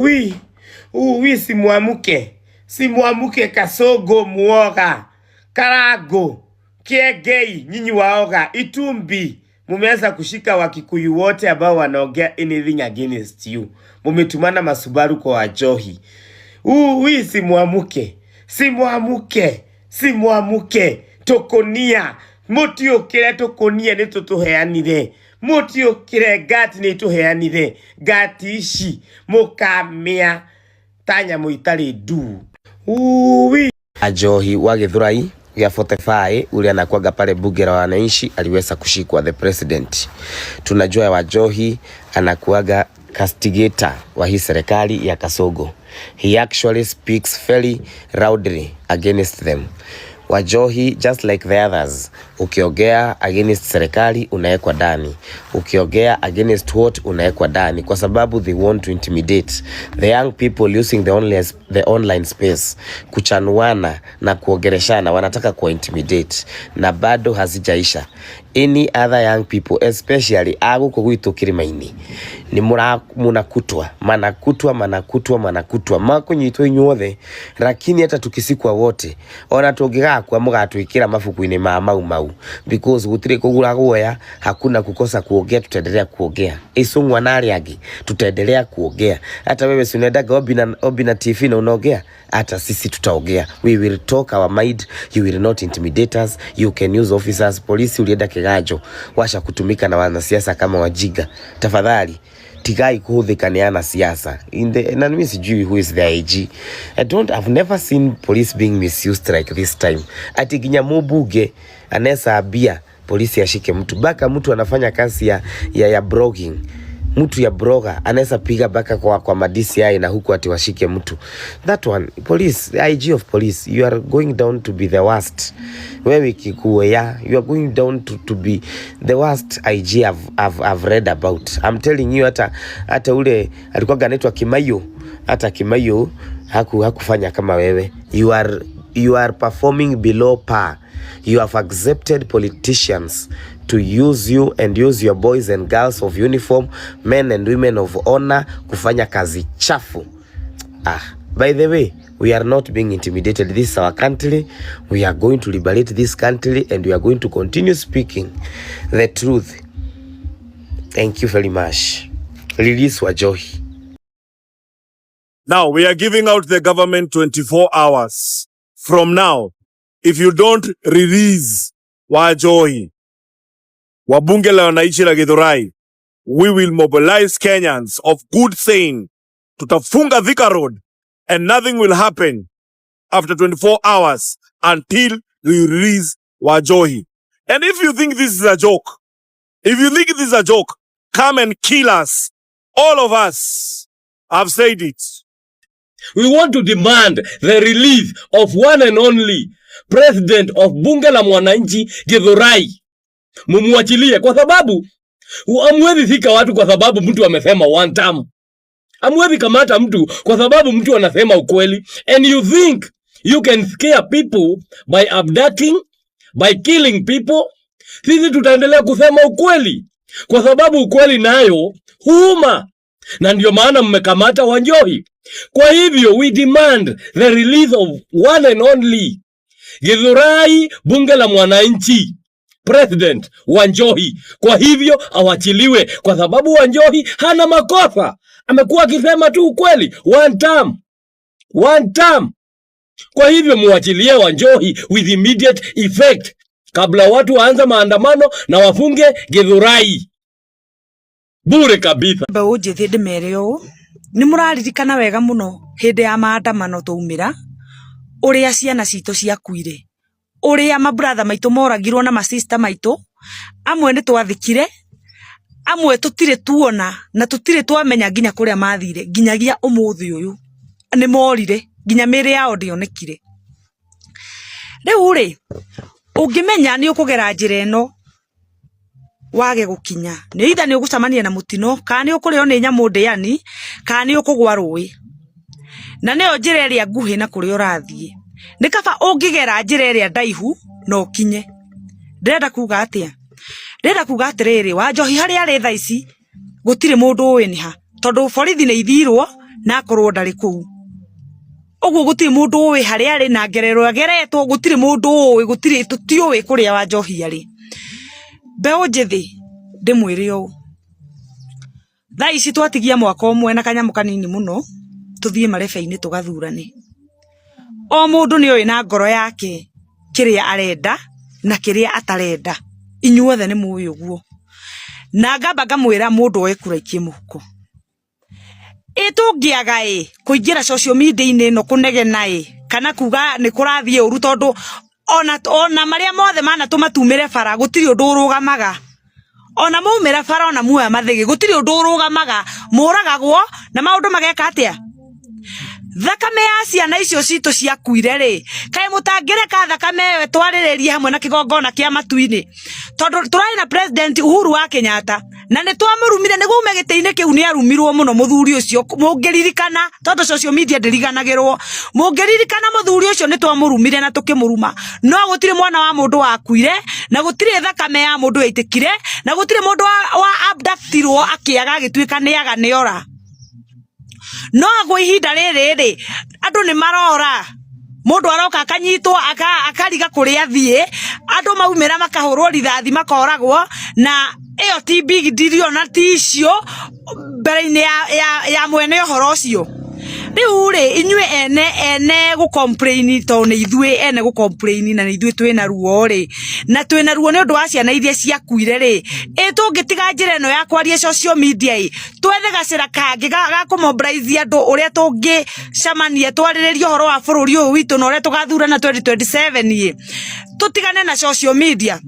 Wi, wi simwamuke, simwamuke Kasongo muoga, Karango, Kiengei, nyinyi waoga, Itumbi, mumeanza kushika Wakikuyu wote ambao wanaongea anything against you. Mumetumana masubaru kwa Wajohi. Ui, simwamuke, simwamuke, simwamuke, tukunia mutiukire tukunia ni tutuheanire mutiukire ngati ni tuheanire ngati ici mukamia ta nyamu itari nduu. Ui. Ajohi wa Githurai ya 45 ule anakuwaga pale bunge la wananchi aliweza kushikwa the president. Tunajua Wajohi anakuwaga castigator wa hii serikali ya Kasogo. He actually speaks very loudly against them. Wajohi just like the others, ukiongea against serikali unawekwa ndani, ukiongea against what unawekwa ndani, kwa sababu they want to intimidate the young people using the online space kuchanuana na kuongeleshana, wanataka kuwa intimidate na bado hazijaisha. Any other young people especially aguku gwitu kirima-ini ni munakutwa manakutwa manakutwa manakutwa makunyitwo inyuothe, lakini hata tukisikwa wote ona tungigakua mugatwikira mabuku-ini ma mau mau because gutiri kugura guoya, hakuna kukosa kuongea, tutaendelea kuongea. Icung'wa na aria angi tutaendelea kuongea. Hata wewe si unaendaga Obina TV na unaongea, hata sisi tutaongea. We will talk our mind, you will not intimidate us. You can use officers, polisi ulienda kiganjo, washa kutumika na wanasiasa kama wajiga. Tafadhali tigai kuhuthika ni anasiasa in the na mimi sijui who is the IG. I don't I've never seen police being misused like this time. Ati ginya mubunge anaweza ambia polisi ashike mtu baka mtu anafanya kazi ya blogging, mtu ya blogger anaweza piga baka kwa ma DCI na huku ati washike mtu. That one police, IG of police, you are going down to be the worst. Wewe kikuya, you are going down to be the worst IG I've read about. I'm telling you, hata ule alikuwa anaitwa Kimayo, hata Kimayo hakufanya kama wewe. You are performing below par. You have accepted politicians to use you and use your boys and girls of uniform, men and women of honor kufanya kazi chafu. Ah, by the way, we are not being intimidated. This is our country. We are going to liberate this country and we are going to continue speaking the truth. Thank you very much. Release Wajohi. Now, we are giving out the government 24 hours from now. If you don't release Wajohi, wa bunge la wananchi la Githurai, we will mobilize Kenyans of good sane. Tutafunga Thika Road and nothing will happen after 24 hours until we release Wajohi. And if you think this is a joke, if you think this is a joke, come and kill us. All of us. I've said it. We want to demand the release of one and only president of bunge la mwananchi Githurai. Mumuachilie kwa sababu hamwezi shika watu kwa sababu mtu amesema one term. Hamwezi kamata mtu kwa sababu mtu anasema ukweli. And you think you can scare people by abducting, by killing people. Sisi tutaendelea kusema ukweli kwa sababu ukweli nayo huuma, na ndio maana mmekamata Wanjohi. Kwa hivyo we demand the release of one and only Githurai, bunge la mwananchi, President Wanjohi. Kwa hivyo awachiliwe, kwa sababu Wanjohi hana makosa, amekuwa akisema tu ukweli, one term, one term. Kwa hivyo muachilie Wanjohi with immediate effect, kabla watu waanze maandamano na wafunge Githurai bure kabisa. Mbeũ njĩthĩ ndĩmere ũũ, nĩ mũraririkana wega mũno hĩndĩ ya maandamano twaumĩra ũrĩa ciana citũ ciakuire, ũrĩa mabrother maitũ moragirwo na masista maitũ, amwe nĩ twathikire, amwe tũtirĩ tuona na tũtirĩ twamenya nginya kũrĩa mathire nginyagia ũmũthĩ ũyũ nĩ morire nginya mĩĩrĩ yao ndĩonekire. Rĩu rĩ, ũngĩmenya nĩ ũkũgera njĩra ĩno wage gũkinya nĩ either nĩ ũgũcemania na mũtino kana nĩ ũkũrĩo nĩ nyamũ ndĩani kana nĩ ũkũgwa rũĩ, na nĩyo njĩra ĩrĩa nguhĩ na kũrĩa ũrathiĩ. Nĩ kaba ũngĩgera njĩra ĩrĩa ndaihu na ũkinye. Ndĩrenda kuga atĩa? Ndĩrenda kuga atĩrĩrĩ, Wanjohi harĩa arĩ thaa ici gũtirĩ mũndũ ũĩ nĩ ha, tondũ borithi nĩ ithirwo Na akorwo ndarĩ kũu ũguo gũtirĩ mũndũ ũĩ harĩa arĩ na ngerero ageretwo, gũtirĩ mũndũ ũĩ, gũtirĩ, tũtiũĩ kũrĩa Wanjohi arĩ. Mbeũ njĩthĩ ndĩmwĩre ũũ, thaa ici twatigia mwaka ũmwe na kanyamũ kanini mũno tũthiĩ marebe-inĩ tũgathurane. O mũndũ nĩ oĩ na ngoro yake kĩrĩa arenda na kĩrĩa atarenda, inyuothe nĩ mũĩ ũguo. Na ngamba ngamwĩra mũndũ oe kura aikie mũhuko. Ĩ tũngĩaga ĩ kũingĩra social media-inĩ ĩno kũnegena ĩ kana kuga nĩ kũrathiĩ ũru, tondũ ona marĩa mothe manatũma tumĩre bara gũtirĩ ũndũ ũrũgamaga. Ona maumĩra bara ona muoya mathĩgĩ gũtirĩ ũndũ ũrũgamaga, mũragagwo na maũndũ mageka atĩa? Thakame ya ciana icio citũ ciakuire rĩ, kaĩ mũtangĩreka thakame ĩyo ĩtwarĩrĩrie hamwe na kĩgongona kĩa matu-inĩ? Tondũ tũrarĩ na President Uhuru wa Kenyatta na nĩ twamũrumire nĩguo ume gĩtĩ-inĩ kĩu, nĩ arumirwo mũno mũthuri ũcio, mũngĩririkana, tondũ social media ndĩriganagĩrwo, mũngĩririkana mũthuri ũcio nĩ twamũrumire na tũkĩmũruma, no gũtirĩ mwana wa mũndũ wakuire na gũtirĩ thakame ya mũndũ yaitĩkire na gũtirĩ mũndũ wa abductirwo akĩaga agĩtuĩka nĩ aga nĩ ora. No kwa ihinda rĩrĩ rĩ, andũ nĩ marora, mũndũ aroka akanyitwo akariga kũrĩa athiĩ, andũ maumĩra makahũrwo rithathi makoragwo, na ĩyo ti big deal ona ti icio mbere-inĩ ya mwene ũhoro ũcio. Rĩu rĩ, inyuĩ ene ene gũ complain, tondũ nĩ ithuĩ ene gũ complain na nĩ ithuĩ twĩna ruo rĩ, na twĩna ruo nĩ ũndũ wa ciana iria ciakuire rĩ, ĩ tũngĩtiga njĩra ĩno ya kwaria social media ĩ, twethe gacĩra kangĩ ga kũ mobilize andũ ũrĩa tũngĩcemania twarĩrĩrie ũhoro wa bũrũri ũyũ witũ na ũrĩa tũgathurana 2027 ĩ, tũtigane na social media.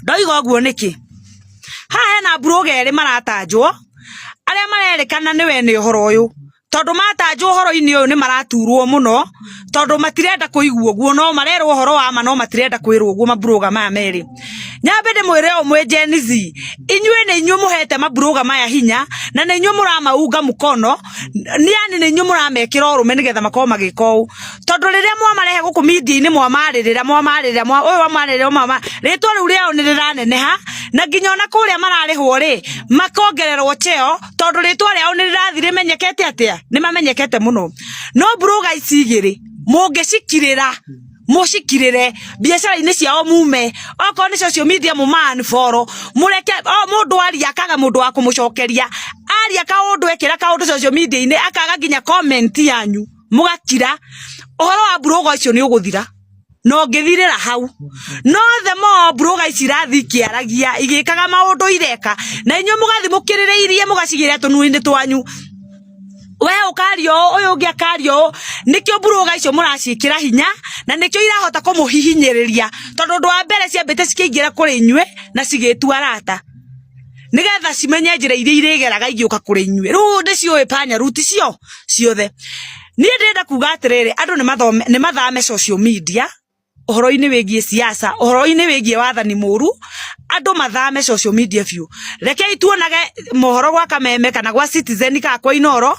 Ndoiga ũguo nĩkĩ? Haha hena mburuga erĩ maratanjwo, arĩa marerĩkana nĩ wene ũhoro ũyũ, tondũ matanjwo ũhoro-inĩ ũyũ nĩ maraturwo mũno, tondũ matirenda kũigua ũguo, no marerwo ũhoro wa ma no matirenda kwĩrwo ũguo mamburuga maya merĩ. Nyambe ndĩmwĩre ũũ mwĩ Gen Z, inyuĩ nĩ inyuĩ mũhete mamburuga maya hinya, na nĩ inyuĩ mũramaunga mkono, yani nĩ inyuĩ mũramekĩra ũrũme nĩgetha makorwo magĩka ũũ. Tondũ rĩrĩa mwamarehe gũkũ media-inĩ mwamarĩrĩra, mwamarĩrĩra, ũyũ wamarĩrĩra, rĩtwa rĩu rĩao nĩ rĩraneneha, na nginya ona kũrĩa mararĩhwo rĩ, makongererwo cheo, tondũ rĩtwa rĩao nĩ rĩrathiĩ rĩmenyekete atĩa? Nĩ mamenyekete mũno. No mburuga ici igĩrĩ, mũngĩcikirĩra, mũcikirĩre biacara-inĩ ciao mume, okorwo nĩ social media mũma unfollow, mũreke mũndũ aria akaga mũndũ wa kũmũcokeria, aria kaũndũ ekĩra kaũndũ social media-inĩ akaga nginya comment yanyu, mũgakira, ũhoro wa mburuga ũcio nĩ ũgũthira. Na ũngĩthirĩra hau. No the more mburuga ici irathiĩ ikĩaragia, igĩkaga maũndũ ireka, na inyuĩ mũgathiĩ mũkĩrĩrĩirie mũgacigĩra tũnua-inĩ twanyu. We ũkaria ũũ, ũyũ ũngĩ akaria ũũ, nĩkĩo mburuga icio mũraciĩkĩra hinya, na nĩkĩo irahota kũmũhihinyĩrĩria, tondũ ũndũ wa mbere ciambĩte cikĩingĩra kũrĩ inyuĩ na cigĩtua arata, nĩgetha cimenye njĩra iria irĩgeraga igĩũka kũrĩ inyuĩ. Rĩu ndĩciũĩ panya route cio ciothe. Niĩ ndĩrenda kuga atĩrĩrĩ, andũ nĩ mathame social media ũhoro-inĩ wĩgiĩ siasa, ũhoro-inĩ wĩgiĩ wathani mũru, andũ mathame social media biũ. Rekei tuonage mohoro gwa Kameme kana gwa Citizen kana kwa Inooro,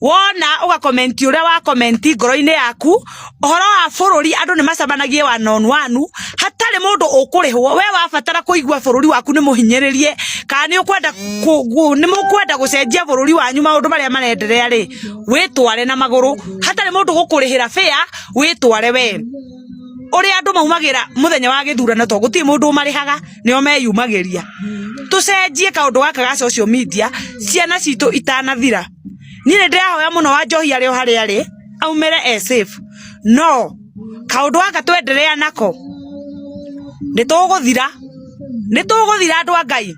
wona ũga comment ũrĩa wa comment ngoro-inĩ yaku, ũhoro wa bũrũri andũ nĩ macemanagie one on one, hatarĩ mũndũ ũkũrĩhwo. We wabatara kũigua bũrũri waku nĩ mũhinyĩrĩrie, kana nĩ ũkwenda nĩ mũkwenda gũcenjia bũrũri wanyu maũndũ marĩa marenderea rĩ, wĩtware na magũrũ, hatarĩ mũndũ gũkũrĩhĩra fare, wĩtware we. Ũrĩa andũ maumagĩra mũthenya wa gĩthurano to gũtirĩ mũndũ ũmarĩhaga, nĩo meyumagĩria. Tũcenjie kaũndũ gaka ga social media ciana citũ itanathira. Niĩ nĩ ndĩrahoya mũno Wanjohi arĩ o harĩa arĩ aumĩre e safe, no kaũndũ gaka twenderea nako nĩ tũgũthira, nĩ tũgũthira andũ a Ngai.